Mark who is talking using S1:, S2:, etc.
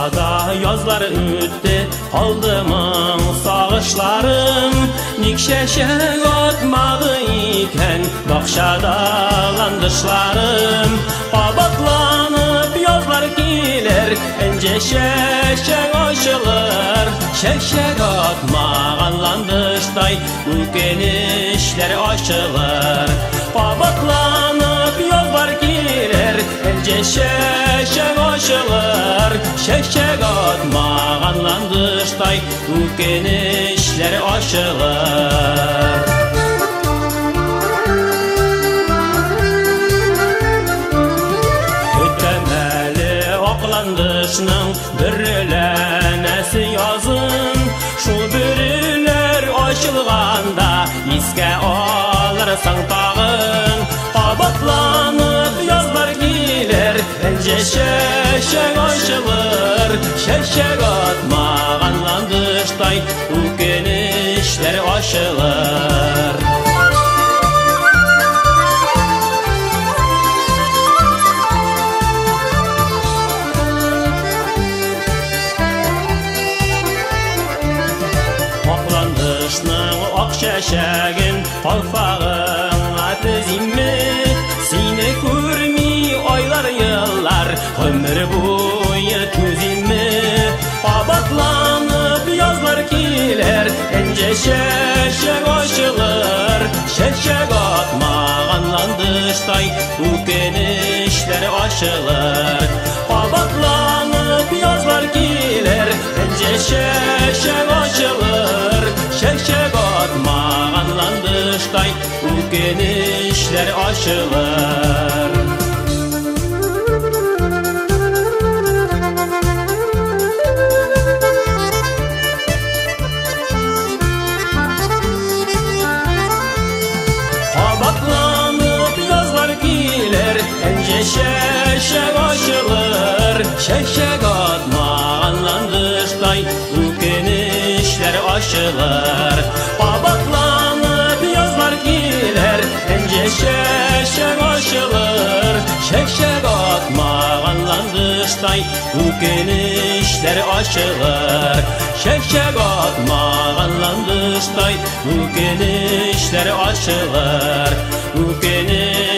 S1: Бакчада язлар үтте, калды моң сагышларым. Ник чәчәк атмады икән бакчада ландышларым? Кабатланып язлар килер, энҗе чәчәк ачылыр. Чәчәк атмаган ландыштай үкенечләр ачылыр. Кабатланып язлар килер, энҗе чәчәк ачылыр. Чәчәк атмаган ландыштай үкенечләр ачылыр. Көтәм әле ак ландышның бөреләнәсе язын. Шул бөреләр ачылганда искә алырсың тагын. Кабатланып язлар килер, энҗе чәчәк ачылыр. Чәчәк атмаган ландыштай үкенечләр ачылыр. Ак ландышның ак чәчәген калфагыңа тезимме? Сине күрми айлар, еллар, гомер буе түзимме? Кабатланып язлар килер, энҗе чәчәк ачылыр. Чәчәк атмаган ландыштай үкенечләр ачылыр. Кабатланып язлар килер, энҗе чәчәк ачылыр. Чәчәк атмаган ландыштай үкенечләр ачылыр. Кабатланып язлар килер, энҗе чәчәк ачылыр. Чәчәк атмаган ландыштай үкенечләр ачылыр. Кабатланып язлар килер, энҗе чәчәк ачылыр. Чәчәк атмаган ландыштай үкенечләр ачылыр. Чәчәк атмаган ландыштай үкенечләр ачылыр. Үкенечләр